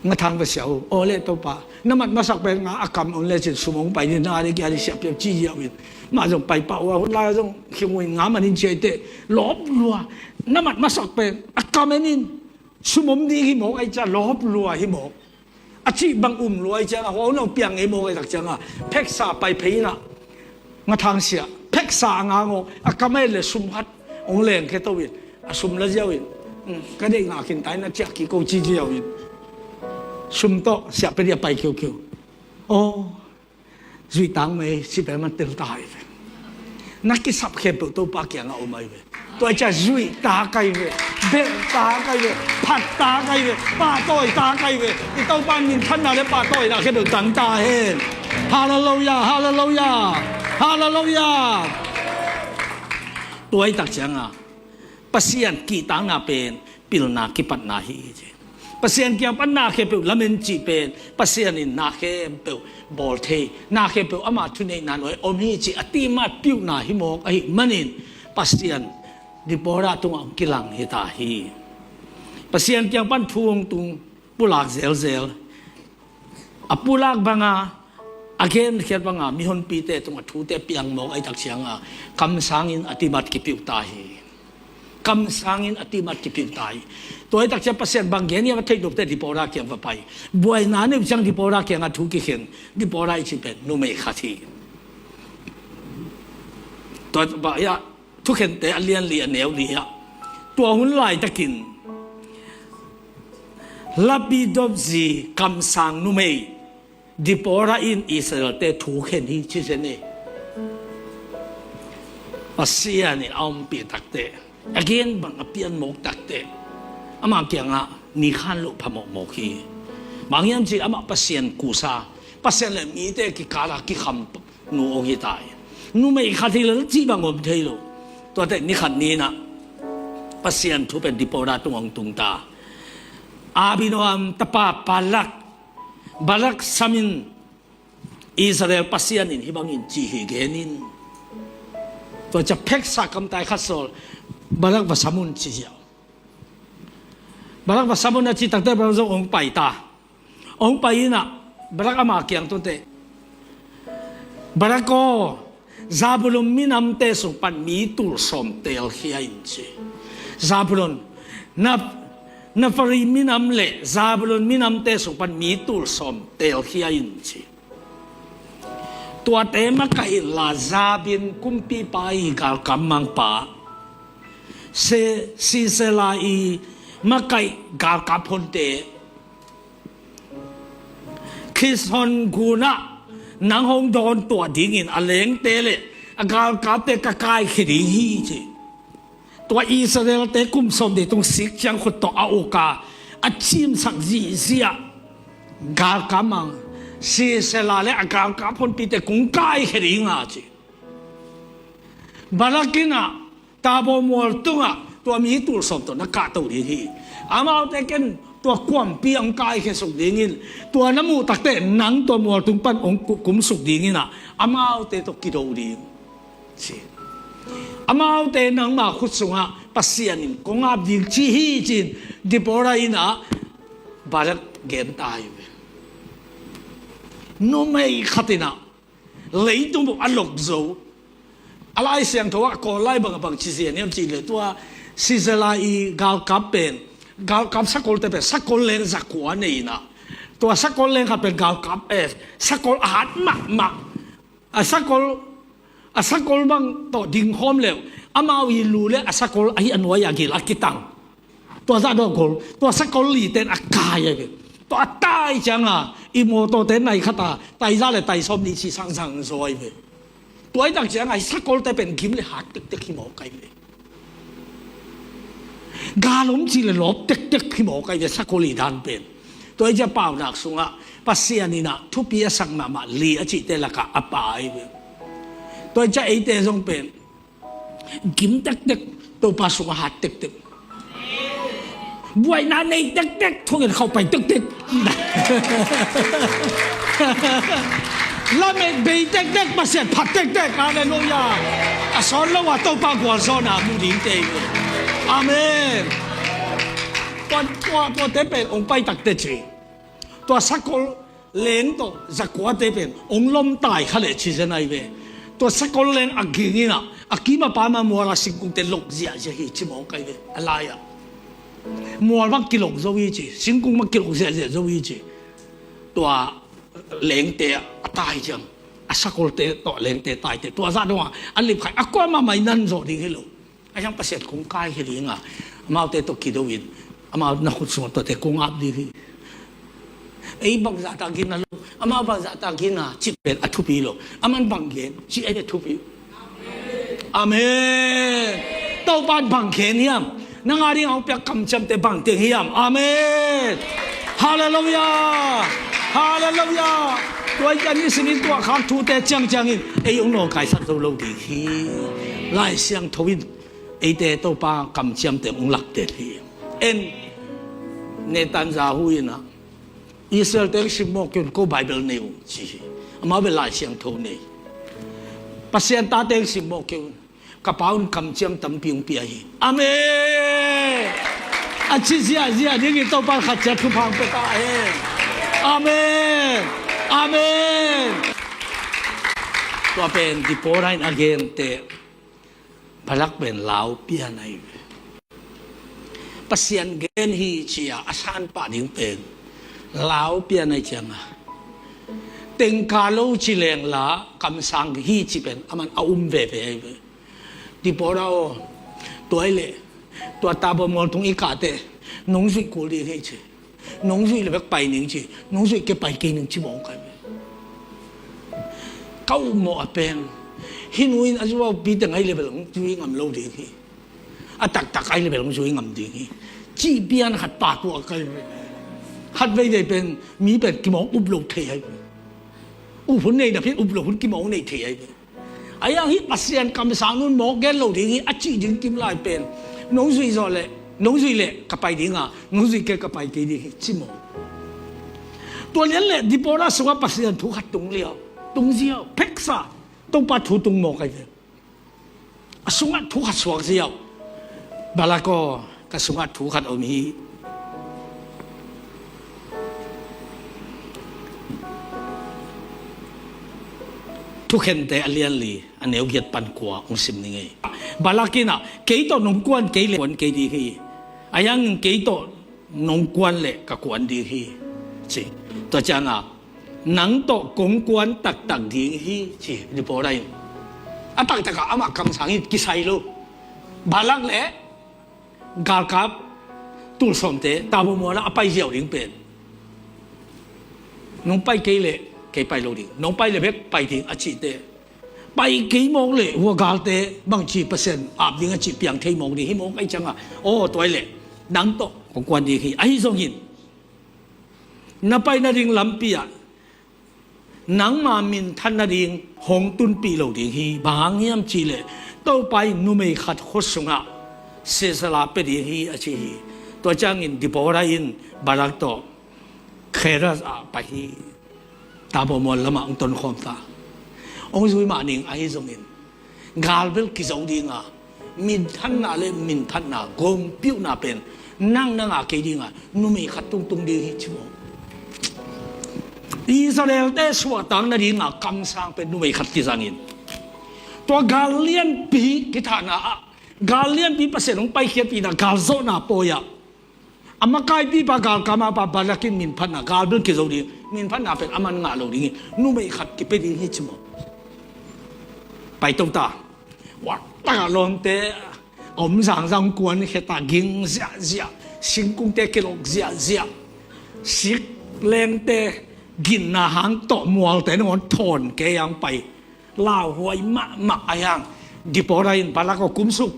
nga thang va siah uh. Aw le Topa, na mat masak pen nga a kam on le cin sum hong pai ni na ding kia ding siahpiak ci ziau in. Mah zong pai pah uh a, hun lai zong khing uh in nga man in ciai teh lawp lua. Na mat masak pen a kam en in sum om ding hi mawk ahi cia lawp lua hi mawk. A cih bang um lua ahi cianga hua hun a piang ngei mawk ahi tak cianga pheksa pai phei inah nga thang siah pheksa a nga ngawh a kam en le sum khat hong leng khe to in a sum la ziau in, um, ka deih ngah khin ta in a ciah kik ko ci ziau in sum tawh siah pia dih a pai kiukiu. Aw, zuih tang mei ci pen man tel ta hi ve. Na kisap khempeuh Topa kiangah om ahi ve. Tua hi ciah zuih ta kai ve. Belh ta kai ve. Phat ta kai ve. Pahtawi ta kai ve. I Topa minthanna le pahtawina khempeuh tang ta hen. Halleluiah. Halleluiah. Halleluiah. Tua hi tak cianga Pasian kihtakna pen pilna kipatna hi ci. Pasian kiang pan na khempeuh lamen cih pen Pasian in na khempeuh bawl thei, na khempeuh ama thuneihna nuai om hi cih a timat piuhna hi mawk ahi manin Pasian Deborah tungah hong kilang hi ta hi. Pasian kiang pan thu hong tung pulak zelzel. A pulak banga A genkhiat banga mihonpite tungah thute piang mawk ahih tak cianga kamsangin a timat kipia uh ta hi. Kamsangin a timat kipia uh ta hi. Tua ahih tak ciang Pasian bang gen hiam a theih nopte Deborah kiang va pai. Buaina nei uh ciang Deborah kiangah thu kikhen. Deborah i cih pen numei khat hi. Tua bah ia Thukhente a lianli a neu li ah tua hun laitakin Lapidot zi kamsang numei Deborah in Israelte thu khen hi ci zen hi. Pasian in a ompih takte, a gen bang a pian mawk takte, ama kiangah ni khan loh phamawh mawk hi. Bang hiam cih amah Pasian kusa, Pasian le mite kikala kikham nu aw hi ta hi. Numei khat hi lel cih bang om thei lo. Tuate ni khat ni-in ah Pasian thu pen Deborah tungah hong tung ta. Abinoam tapa Balak, Balak samin Israel Pasian in hih bangin ci hi genin. Tua ciang pheksa kamtai khat sawl, Balak va sam un ci hi a. Balak va sam un a cih takte Balak zong hong pai ta. Hong pai in ah Balak ama kiang tuate, Balak aw, Zabulon minamte sung pan mi tul sawm teelkhia in ci. Zabulon, Naf-, Naftali minam le Zabulon minamte sung pan mi tul sawm teelkhia in ci. Tuate makaih inla Jabin kumpipa i galkap mangpa, Se-, Sisera i makaih galkap honte, Kishon gunah nang hong dawn tuah dingin a lengte le a galkapte ka kaikhia ding hi ci. Tua Israelte kum sawm dei tung sik ciang khut tawh a uk a, a cimsak zihziah galkap mang Sisera le a galkap honpite kong kaikhia ding a ci. Balak in ah Tabor mual tungah tua mi tul sawm tawh na kahto ding hi. Amaute ken tua kuampi hong kaikhia suk dingin, tua na muh takte nang tua mual tung pan hong ku-, kum suk dingin ah amaute tawh kido ding ci. Amaute nangma khut sungah Pasian in kong ap ding ci hi ci-in Deborah in ah Balak gen ta hi ve. Numei khat in ah leitung bup a lok zo. A Lai Siangtho ah Kawl lai bang a bang ci zen hiam cih leh tua Sisera i galkap pen, galkap sakolte pen sakol leng zakua nei in ah, tua sakol leng khat pen galkap, eh, sakol a hat mahmah. A sakol, a sakol bang tawh dingkhawm le uh amau i lu le a sakol ahi a nuai a gil a kitang. Tua zah dawh gol, tua sakol liten a kai a ve. Tua a tai cianga i mawtawte nai khat a, taiza le tai sawm nih ci sang zang zaw a ve. Tua i tak cianga i sakolte pen gim le hat tektek hi mawk a ve. Gal om ci le lawp tektek hi mawk a ve, sakol i dan pen. Tua i cia paunak sungah Pasian in ah thupi a sak mahmah li a cihte lakah a pa a ve. Tua i cia eite zong pen gim tektek, Topa sungah hat tektek. Buaina nei tektek, thungen khauh pai tektek. Lamet bei tektek, Pasian phat tektek. Halleluiah. A sawn lo a Topa gualzawhna mu dingte hi. Amen. Tua, tua, tuate pen hong pai takte ci. Tua sakol leng tawh zakuate pen hong lom tai kha leh ci zen a hi ve. Tua sakol leng a ging in ah, a kim a pam a mual a singkungte lok ziahziah hi ci mawk a hi ve. A lai-ah mual bang kilok zo hi ci, singkung bang kilok ziahziah zo hi ci. Tua lengte a tai ciang, a sakolte tawh lengte taite, tua zah dongah a lipkhai a kuamah mai nan zawh ding hi lo. A hiang Pasian kong kaikhia ding a, amaute tawh kido in, amau na khut sungah tuate kong ap ding hi. Ei bangzah ta gina lo, amau bangzah ta gina cih pen a thupi lo. Aman bang gen cih ei a thupi. Amen. Topan bang gen hiam? Nang a ding a hong piak kamciamte bang teng hiam? Amen. Halleluiah. Halleluiah. Tua i cian nisim in tua khak thute ciangciangin ei hong nawngkaisak zo lo ding hi. Lai Siangtho in eite Topa kamciamte hong lakte hi. En Netanyahu in ah Israel teng simmawh kei un, ko Bible nei uh ci hi. Amau bel Lai Siangtho nei. Pasian ta teng simmawh kei un, ka pa un kamciam tampi hong pia hi. Amen. A ci ziahziah dingin Topa khat ciat thupha hong pia ta hen. Amen. Amen. Tua pen Deborah in a gen teh, Balak pen lau pian ahi ve. Pasian gen hi ci-a a san pah ding pen lau pian ahi cianga, tengka lo ci leng la kamsang hi ci pen aman a um veve ahi ve. Deborah aw, tua ahih leh tua Tabor mual tung i kah teh nong zuih kul ding hi ci. Nong zuih leh bek pai ning ci. Nong zuih kei pai kei ning ci mawk ahi ve. Ka upmawh a pen, hih nu in a zuaupi teng ahih leh bel hong zui ngam lo ding hi. A taktak ahih leh bel hong zui ngam ding hi, cih pian khat pahtuah ahi ve. Khat veivei pen mi pen kimawk up lo thei ahi ve. Up hun nei napi-in up lo hun kimawk nei thei ahi ve. Ahi hang hih Pasian kamsang nun mawk gen lo ding hi a cih ding kim lai pen, nong zuih zawh leh, nong zuih leh ka pai dinga, nong zuih kei ka pai kei ding hi ci mawk. Tua lian leh Deborah sungah Pasian thu khat tung liau, tung ziau, pheksa, Topa thu tung mawk ahi ve. A sungah thu khat suak ziau. Balak aw, ka sungah thu khat om hi. Thukhente a lian li, a neu giat pan kua hong sim ning ei. Balak in ah, kei tawh nong kuan kei leh kuan kei ding hi. Ahi hangin kei tawh nong kuan leh ka kuan ding hi, ci. Tua cianga, nang tawh kong kuan taktak ding hi, ci Deborah in. A taktakah amah kamsang hi, kisai lo. Balak leh galkap tulsawmte Tabor mualah a pai ziau ding pen, nong pai kei leh kei pai lo ding, nong pai leh bek pai ding a cih teh, pai kei mawk leh hua galte bangci Pasian ap ding a cih piang thei mawk ding hi mawk ahi cianga, aw, tua ahih leh nang tawh kong kuan ding hi. Ahi zongin na pai nading lampi ah nangma minthan nading hong tunpih lo ding hi. Bang hang hiam cih leh Topa in numei khat khut sungah Sisera pia ding hi, a ci hi. Tua ciangin Deborah in Barak tawh Cheres ah pai hi. Tabor mual lamah hong tonkhawm ta. Hong zui mah ning, ahi zongin gal bel kizo dinga, minthanna le minphatna, gompiuhna pen nang na ngah kei dinga, numei khat tungtung ding hi ci maw. Israel-te suahtak nadinga kamsang pen numei khat kizangin, tua gal lianpi kithahna ah, gal lianpi Pasian hong paikhiatpihna, gal zawhna pawi-ah a makaipipa galkapmapa Barak in minphatna, gal bel kizo ding, minphatna pen aman ngah lo ding hi, numei khat kipia ding hi ci maw. Paito ta. Wartak a lawmte a om zangzang kuankhia ta, ging ziahziah, singkungte kilok ziahziah, siklengte ginna hang tawh mualte nangawn thawn kei ang pai. Lauhuai mahmah a hiang. Deborah in Barak aw, kumsuk,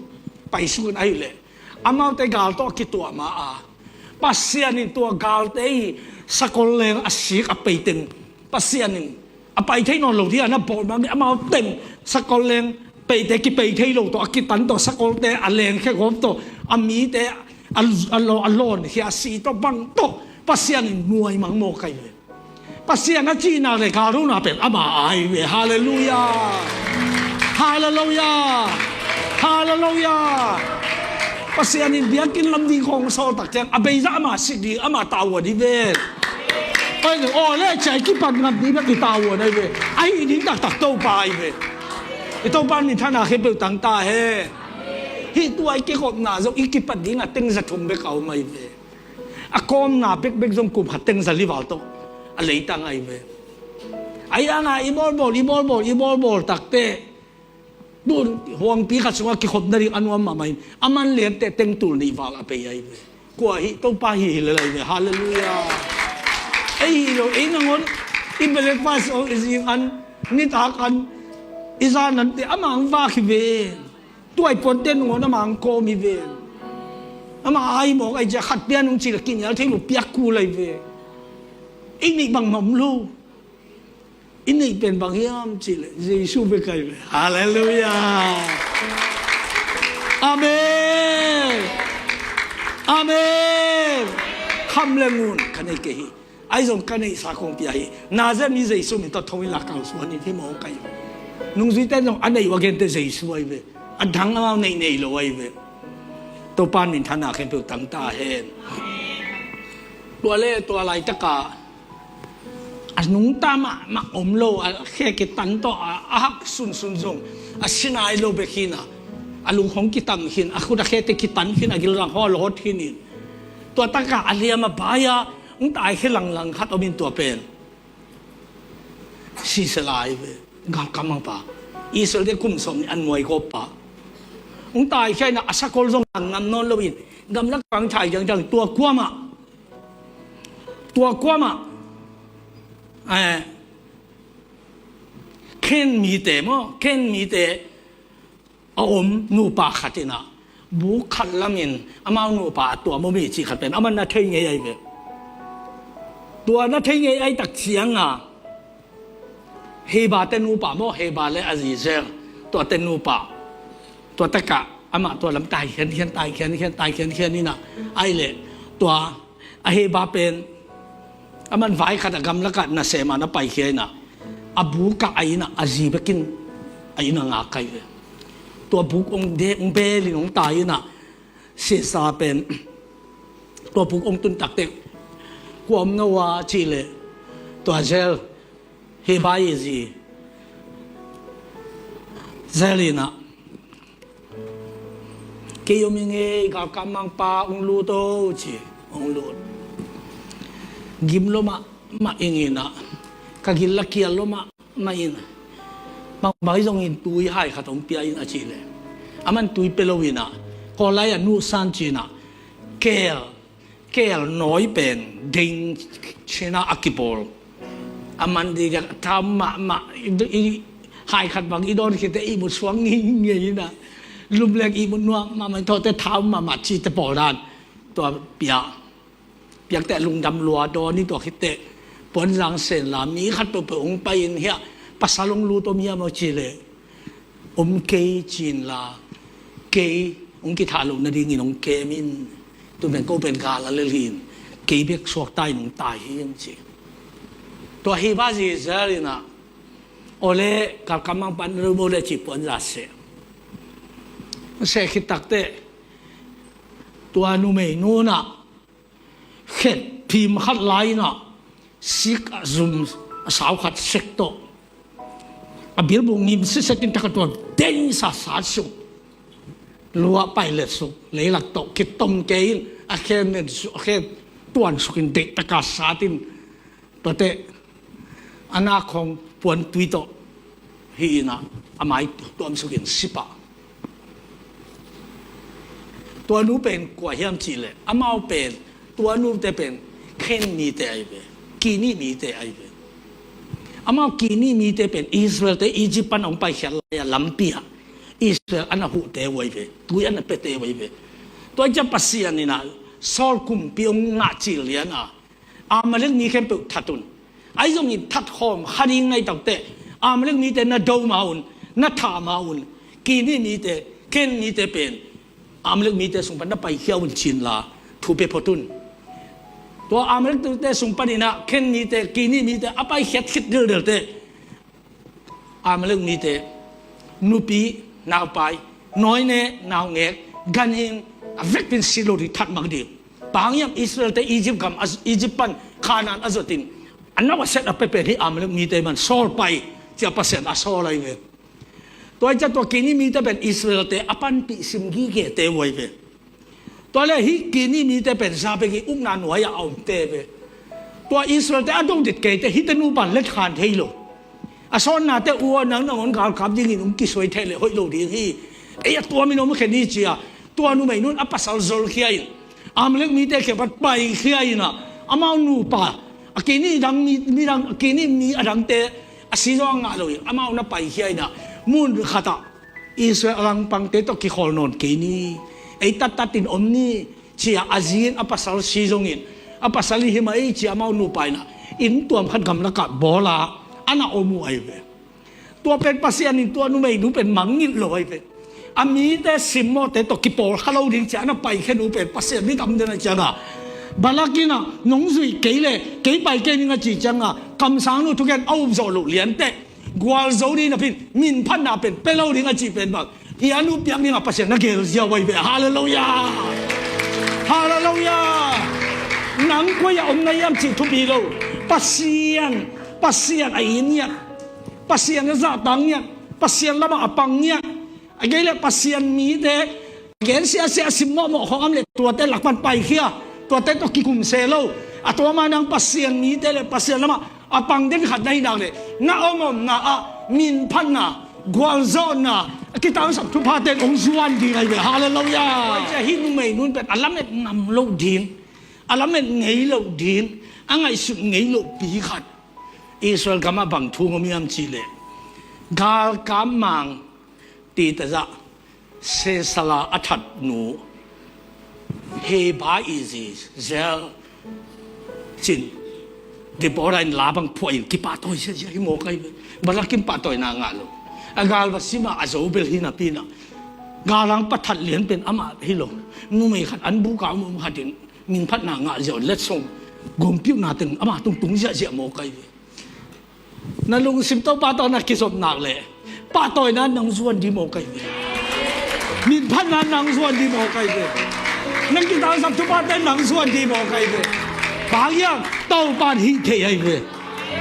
paisuk in, ahih leh amaute gal tawh a kituah ma a, Pasian in tua galte i sakol leng a sik a peiteng Pasian in a pai thei nawn lo ding a na bawl mah, amau teng sakol leng peite kipei thei lo tawh, a kitan tawh, sakolte a lengkhia gawp tawh, a mite a, a, a lawnkhia a si tawh bang tawh Pasian in nuaimang mawk ahi ve. Pasian a cihna le galrona pen ama ahi ve. Halleluiah. Halleluiah. Halleluiah. Pasian in biakinn lam ding khawng sawl tak ciang a beizah ama sik ding, ama tavuan hi ve. Aw le, ciai kipat ngam ding bek i tavuan ahi ve. Ahi ding taktak Topa ahi ve. I Topa in minthanna khempeuh tang ta hen. Hih tua i kikhopna zong i kipat dingah teng za thum bek a om ahi ve. A kawmna bekbek zong kum khat teng za li val tawh a leitang ahi ve. Ahi hangah i bawlbawl, i bawlbawl, i bawlbawl takteh, tun huangpi khat sungah kikhop nading a nuam mahmah in, a man lianteh teng tul nih val a bei ahi ve. Kua hi? Topa hi hi lel ahi ve. Halleluiah. Ei hi lo, ei nangawn i breakfast aw, i zing an, nitak an, i zan anteh ama hong vak hi ve. Tua i puante nangawn ama hong kawm hi ve. Ama ahi mawk ahi ciah khat pian hong cih leh kinial thei lo piak kul ahi ve. I neih bangmah om lo. I neih pen bang hiam cih leh Jesu bek ahi ve. Halleluiah. Amen. Amen. Kham le ngun ka nei kei hi. Ahi zong ka neihsa kong pia hi. Nazareth mi Jesu min tawh thong inla kalsuan in hi mawk ahi ve. Nungzuite zong a neih uh a genteh Jesu ahi ve. A dang amau neih nei lo ahi ve. Topa in minthanna khempeuh tang ta hen. Tua le tua laitaka a nungta mahmah om lo, a khe kitan tawh a, a hak sunsun zong a si nai lo bek hi-in ah, a lung hong kitam khin, a khut a khete kitan khin, a gilzang hong a lawt khin in, tua takah a liam a bai-a hong taikhia langlang khat om in, tua pen sisela ahi ve. Galkap mangpa, Israel-te kum sawm nih a nuai gawp pa hong taikhia in ah, a sakol zong ngam nawn lo in, gamlak pang thai ciangciang, tua kuamah, tua kuamah, eh, Ken mite maw, Ken mite a om nupa khat in ah, buk khat lamin amau nupa a tuam om hi cih khat pen amah na thei ngei ahi ve. Tua na thei ngei ahi tak ciangin, Heba te nupa maw, Heba le a zi Zel, tua te nupa, tua takah amah tua lam taikhian khian, taikhian khian, taikhian khian in ah, ahih leh tua a Heba pen, aman vai khat a gamlakah nasem a na paikhia in ah, a bukah a inn ah, a zi bekin a inn ah ngak ahi ve. Tua buk hong de, hong beel in hong tai in ah, sisela pen, tua buk hong tun takteh, "Kua om na uh a?" cih leh, tua Zel, Heba i zi Zel in ah, "Kei om ing ei, galkap mangpa, hong lut o," ci. Hong lut. Gim lua mahmah ing in ah, ka gil la kial lua mahmah in, mangpa hi zongin tui hai khat hong pia in, a cih leh, aman tui pia lo in ah, kawllai a nuhsan ci in ah, keel, keel nawi pen ding ci in ah a kibawl. A man ding a, thau mahmah, i, i, hai khat bang i dawn khit teh ihmut suak ngeingei in ah, lum leng ihmut nuam mahmah, tua teh thau mahmah cihte bawl dan, tua pia. Piak teh lungdam lua dawn in, tua khit teh puanzang sen la, mi khat peuhpeuh hong pai in, "Hiah pasal hong lut om hiam?" a cih leh, "Om kei," ci in la, "Kei hong kithah loh nadingin hong kem in. Tu pen ko pen gal a lel hi-in, kei bek suakta in hong tai hi ing," ci. Tua Heba zi Zel in ah, "Aw le, galkap mangpa, na lum o le," ci, puanzang seh. Seh khit takteh, tua numeinu in ah, khet phim khat la in ah, sik a zum a sau khat sek tawh, a bilbung ngim sitset in, takah tua dei sasa sung, lua pailet sung, leilak tawh kitom kei in, a khe nen su-, a khe tuan suk in, deih takah sat in, tua teh a nak khawng puantui tawh hi in ah, a mai tuam suk in si pah. Tua nu pen kua hiam cih leh, amau pen, tua nute pen Ken mite ahi ve, Keni mite ahi ve. Amau Keni mite pen Israel-te Egypt pan hong paikhiat lai-a lampi-ah Israel a na huhte uh ahi ve, tui a na piate uh ahi ve. Tua ahih ciang Pasian in ah Saul kumpi hong ngah cil lian a, Amalek mi khempeuh that un. Ahi zongin that khawm kha ding na hih takteh, Amalek mite na do ma un, na thah ma un. Keni mite, Ken mite pen Amalek mite sung pan na paikhia un, ci in la thu pia phot un. Tua Amalek te sung panin ah Ken mite, Keni mite a paikhiat khit dildel teh, Amalek mite nupi, naupai, nawine, naungek, ganhing, a vekpi in si lo ding, that mang ding. Bang hang hiam, Israel-te Egypt gam, a, Egypt pan Canaan a zot in, a nau a set a pia pen hih Amalek mite man, Saul pai, ci-a Pasian a sawl ahi ve. Tua ahih ciang tua Keni mite pen Israel-te a panpih sim gigete uh ahi ve. Tua leh hih Keni mite pen za bek hi, ukna nuai-ah a omte ve. Tua Israel-te a do dit keite, hihte nupa letkhan thei lo. A sawnnate uh aw, nang nangawn galkap dingin hong kisuai thei leh hoih lo ding hi. Ei a tuamin om khen hi, ci-a tua numeinu in a pasal zolkhia in, Amalek mite kiang pan paikhia in ah, amau nupa, a Keni dang mi, mi dang, a Keni mi a dangte a si zong a ngah lo in, amau na paikhia in ah, mun khatah Israel langpangte tawh kikhawl nawn kei ni, ei tattat in om ni, ci-a a zi in a pasal si zongin, a pasal in hi mah ei, ci-a amau nupa in ah inn tuam khat gamlakah bawl a, a na om uh ahi ve. Tua pen Pasian in tua numeinu pen mangngilh lo ahi ve. A mite simmawhte tawh kipawlkha lo ding ci-a a na paikhia uh pen Pasian mi tam den a ciangah, Balak in ah nong zuih kei leh kei pai kei ning a cih ciangah, kamsangnu thukhen a upzawh loh lianteh gualzo ding napi in minphatna pen pia lo ding a cih pen bang, hih a nu piak dingah Pasian na gelzia uh ahi ve. Halleluiah! Halleluiah! Nang koi-ah om na hiam cih thupi lo. Pasian Pasian a it ngiat, Pasian a zahtak ngiat, Pasian lamah a pang ngiat, a kei leh Pasian mite a gen siasia a sim mawhmawh khawng a om leh tuate lak pan paikhia, tuate tawh kikum se lo. A tua mah nang Pasian mite leh Pasian lamah a pang den khat na hih nak leh na om omna ah minphatna, gualzawhna, a kitangsap thuphate in hong zuan ding ahi ve. Halleluiah. Tua ciah hih numei nun pen a lamet ngam loh ding, a lamet ngei loh ding, a ngaihsut ngei lohpi khat Israel gamah bang thu hong om hiam cih leh, galkap mang titazah Sisera a thatnu Heber i zi Jael cin Deborah in la bang phuah in kipahtawi ziahziah hi mawk ahi ve. Barak in pahtawina ngah lo. A gal va sim a, a zo bel hi napi in ah, galhang pa that lian pen amah hi lo. Numei khat an buk a om om khat in minphatna ngah ziau letsong gompiuhna teng ama tungtung ziahziah mawk ahi ve. Na lungsim Topa tawh na kizop nak leh pahtawina nang zuan ding mawk ahi ve. Minphatna nang zuan ding mawk ahi ve. Nang kitangsap thuphate nang zuan ding mawk ahi ve. Bang hang hiam? Topa in hih thei ahi ve.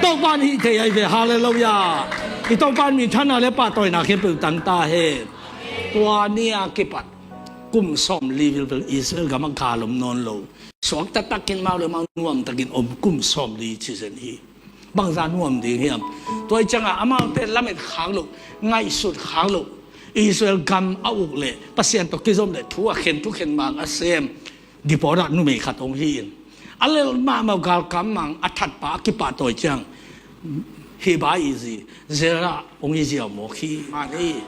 Topa in hih thei ahi ve. Halleluiah. I Topa in minphatna leh pahtawina khempeuh tang ta hen. Tua ni a kipat kum sawmli vilvel Israel gamah gal om nawn lo. Suak taktakin mau le mau nuamtakin om kum sawmli cih zen hi. Bangzah nuam ding hiam? Tua hi ciangah amaute lamet khak loh, ngaihsut khak loh, Israel gam a uk leh Pasian tawh kizom leh thu a khen, thukhen mang a sem Deborah numei khat hong hi in, a lel mahmah galkap mang a thatpa a kipahtawi ciang Heber i zi Jael hong hi ziau mawk hi. Mah hi.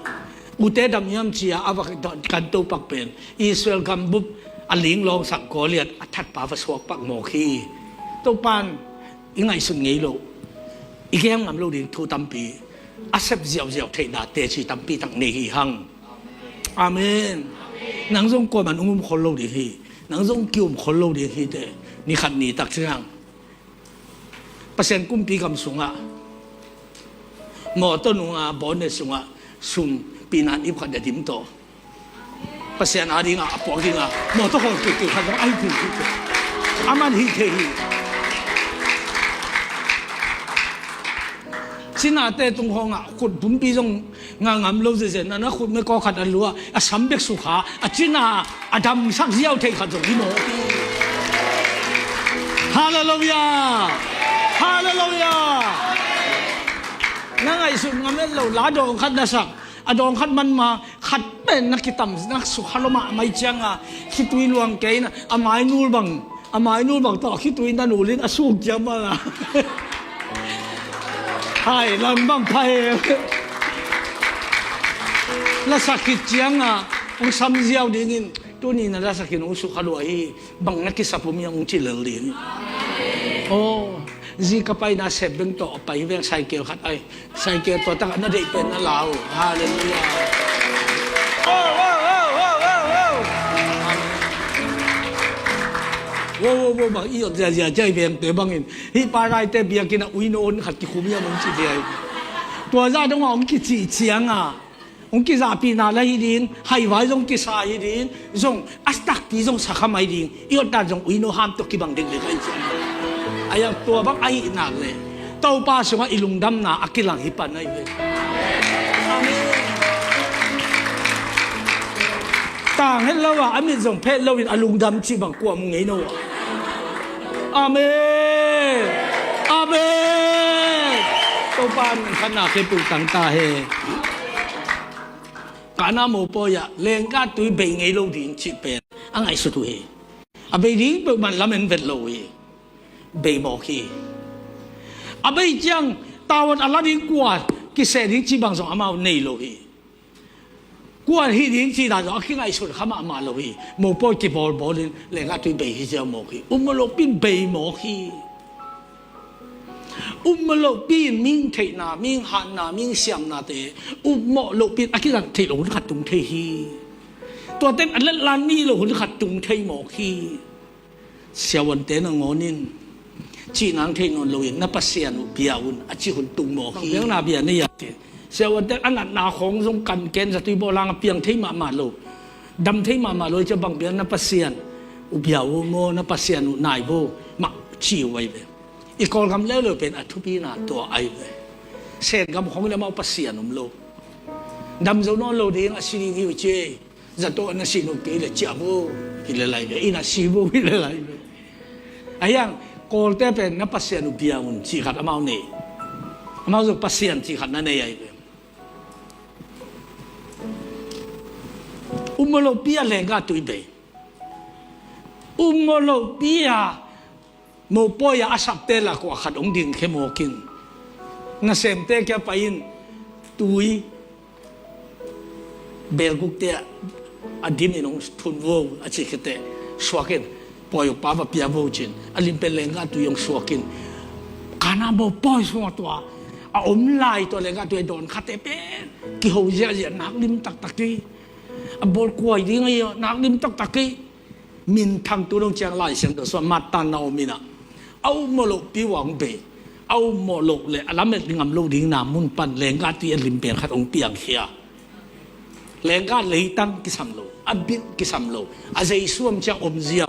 Ute dam hiam cia a va kan topak pen Israel gambup a linglawngsak Goliath a thatpa va suakpak mawk hi. Topan i ngaihsut ngei loh, i gen ngam lo ding thu tampi, a sep ziauziau theihna teci tampi tak nei hi hang. Amen. Nang zong kuaman hong um khol lo ding hi. Nang zong ki-um khol lo ding hi teh. Ni khat ni tak ciang Pasian kumpi gam sungah mawtaw nunga bonnet sungah sum pinan ip khat a dim tawh Pasian a dingah a puak dingah mawtaw hawl kikil khat zong ahi kikil. Aman hih thei hi. Cinate tung hawngah khut pumpi zong ngah ngam lo zezen na, na khut mekaw khat a lua, a sam bek sukha, a cina a damsak ziau thei khat zong hi mawk hi. Halleluiah. Halleluiah. Na ngaihsut ngam et lo la dawng khat na sak, a dawng khat man ma khat pen na kitam, na sukha lo mahmah cianga khitui luang kei na, a mainul bang, a mainul bang tawh khitui na nulin a suk ciang banga hai lam bang pha he. Lasak khit cianga hong sam ziau dingin tuni na lasakin hong sukha lua hi. Bang na kisap om hiam hong ci lel ding. Aw, zi ka paina sep beng tawh a pai veng cycle khat ai. Cycle tua takah na deih pen na lau. Halleluiah. Wow, wow, wow, wow, wow, wow. Wow, wow, wow, bang i ot ziazia ciai vengte bangin hih pa raite biakinn ah uino hon khat kikhum hiam hong ci dia hi. Tua zah dongah hong kicih cianga hong kizahpihna la hi ding, haivai zong kisa hi ding, zong a takpi zong sakha mai ding, i otdan zong uino ham tawh kibang dekdek ahi ciang. Ayang tua bang ahih nak leh Topa sungah i lungdamna a kilang hi pan ahi ve. Amen. Tang het lo ah, a mit zong phet loin a lungdam cih bang kua mu ngei no ah. Amen. Amen. Topa min khatna khempeuh tang ta he. Kana mopawi ah lengka tui bei ngei lo ding cih pen a ngaihsut uh hi. A bei ding peuhmah lamen vet lo uh hi. Bei mawk hi. A bei ciang tawon a la ding kua kiseh ding cih bang zong amau nei lo hi. Kua hih ding cih dan zong a kingaihsun kha mahmah lo hi. Mopawi kibawlbawlin lengka tui bei hi ziau mawk hi. Upmawh lohpi in bei mawk hi. Upmawh lohpi in mihing theihna, mihing hatna, mihing siamnate upmawh lohpi in a kizang theih lo hun khat tung thei hi. Tuaten a letlan mi lo hun khat tung thei mawk hi. Siavuante nangawn in cihnang theih nawn loin na Pasian uh bia un a cih hun tung mawk hi. Bang biakna bia nei a ci. Siavuante a natna khawng zong kan ken zatui bawlanga piang thei mahmah lo, dam thei mahmah lo i cia bang biak na Pasian uh bia uh maw, na Pasian uh nai bo mah ci uh ai ve. I Kawlgam leuleu pen a thupina tua ahi ve. Sengam khong in amau Pasian om lo. Dam zo nawn lo ding a si ding hi uh ci. Zato na si nop kei le ciah vo hi le lai ve. Ina si vo hi le lai ve. Ahiang Kawlte pen na Pasian uh bia un ci khat amau nei. Amau zo Pasian ci khat na nei ahi ve. Um maw lopi a lenggah tui bei. Um maw lopi a mopawi a a sapte lak uh a khat hong dingkhia mawk in. Nasemte kia pai in tui belgukte a dim in hong thun vo a ci khiate suak in pawi uh pa va pia vo cin a limpen lenggah tui hong suak in. Kana mopawi sungah tua a om lai tua lenggah tui a dawn khate pen kiho ziahziah nak lim taktak hi. A bawl kuai ding ahi a nak lim taktak hi. Minthang tu dong ciang Lai Siangtho sua mattan na om inah a um maw loh piuang bei a um maw loh le a lamet ngam lo ding na mun pan lenggah tui a limpen khat hong piangkhia. Lenggah leitang kisam lo a bit kisam lo a Jesu om ciang om ziau.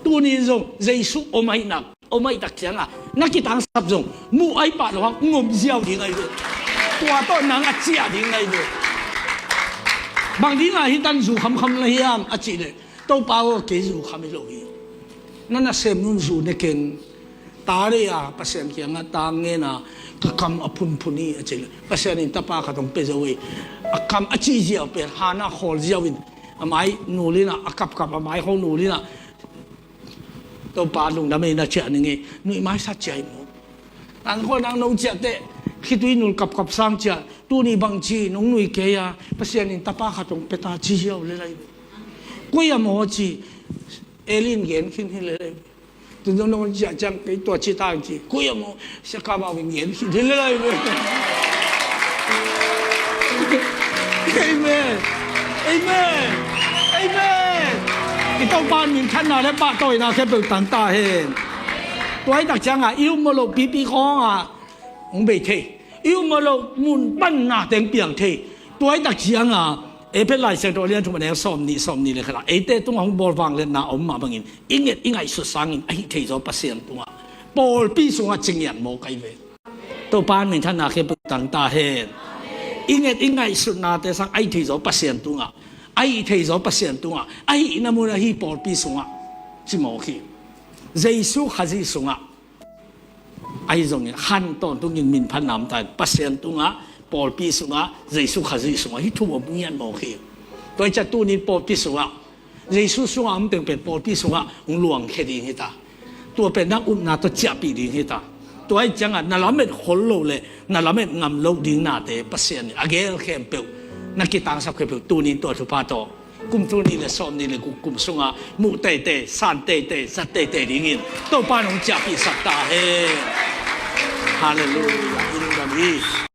Tuni zong Jesu om ahi nak om ahi tak cianga na kitangsap zong muh ahi pah lo hang ngom ziau ding ahi ve. Tua tawh nang a ciah ding ahi ve. Bang dinga hitan zu khamkham na hiam a cih le Topa aw kei zu kham hi lo hi. Na nasem nun zu ne keng. Ta rei a Pasian kiangah ta ngena ka kam a phunphun hi a cih le Pasian in tapa khat hong pe zo hi. A kam a cih ziau pen hana khawl ziau in a mai nul inah a kapkap a mai kho nul inah Topa lungdam ei na ciah ning ei nuih maisa ciah hi maw? An khuanang no ciah teh khitui nul kapkap sang ciah tuni bang ci nong nuih kei a Pasian in tapa khat hong peta ci hiau le lai. Koi a maw ci Elin gen khin hi le lai. Tun zong nong ciah ciang kei tua ci tang ci koi a maw sia ka mau in gen khin hi le lai. Amen. Amen. Amen. I Topa minthanna le pahtawina khempeuh tang ta hen. Tua hi tak cianga i um maw loh pipi khawngah hong bei thei. I um maw loh mun panna teng piang thei. Tua hi tak cianga Efesa Lai Siangtho a lian thum a neu sawm nih sawm nih le khat ah eite tungah hong bawl vangliatna a om mah bangin i nget i ngaihsut sangin a hih thei zaw Pasian tungah pawlpi sungah cingiat mawk ahi ve. Topa minthanna khempeuh tang ta hen. I nget i ngaihsutnate sang a hih thei zaw Pasian tungah a hih thei zaw Pasian tungah a hihna mun a hih pawlpi sungah ci mawk hi. Jesu Khazih sungah ahi zongin khan tawntungin minphat namta in Pasian tungah pawlpi sungah Jesu Khazih sungah hih thu om ngiat mawk hi. Tua hi ciah tunin pawlpi sungah Jesu sungah om teng pen pawlpi sungah hong luangkhia ding hita. Tua pen nang upna tawh ciahpih ding hita. Tua hi ciangah na lamet khol lo le na lamet ngam lo ding nate Pasian in a gel khempeuh na kitangsap khempeuh tunin tua thupha tawh kum tul nih le sawm nih le guk kum sungah muh teitei san teitei zat teitei dingin Topa in hong ciahpihsak ta hen. Halleluiah. I lungdam hi.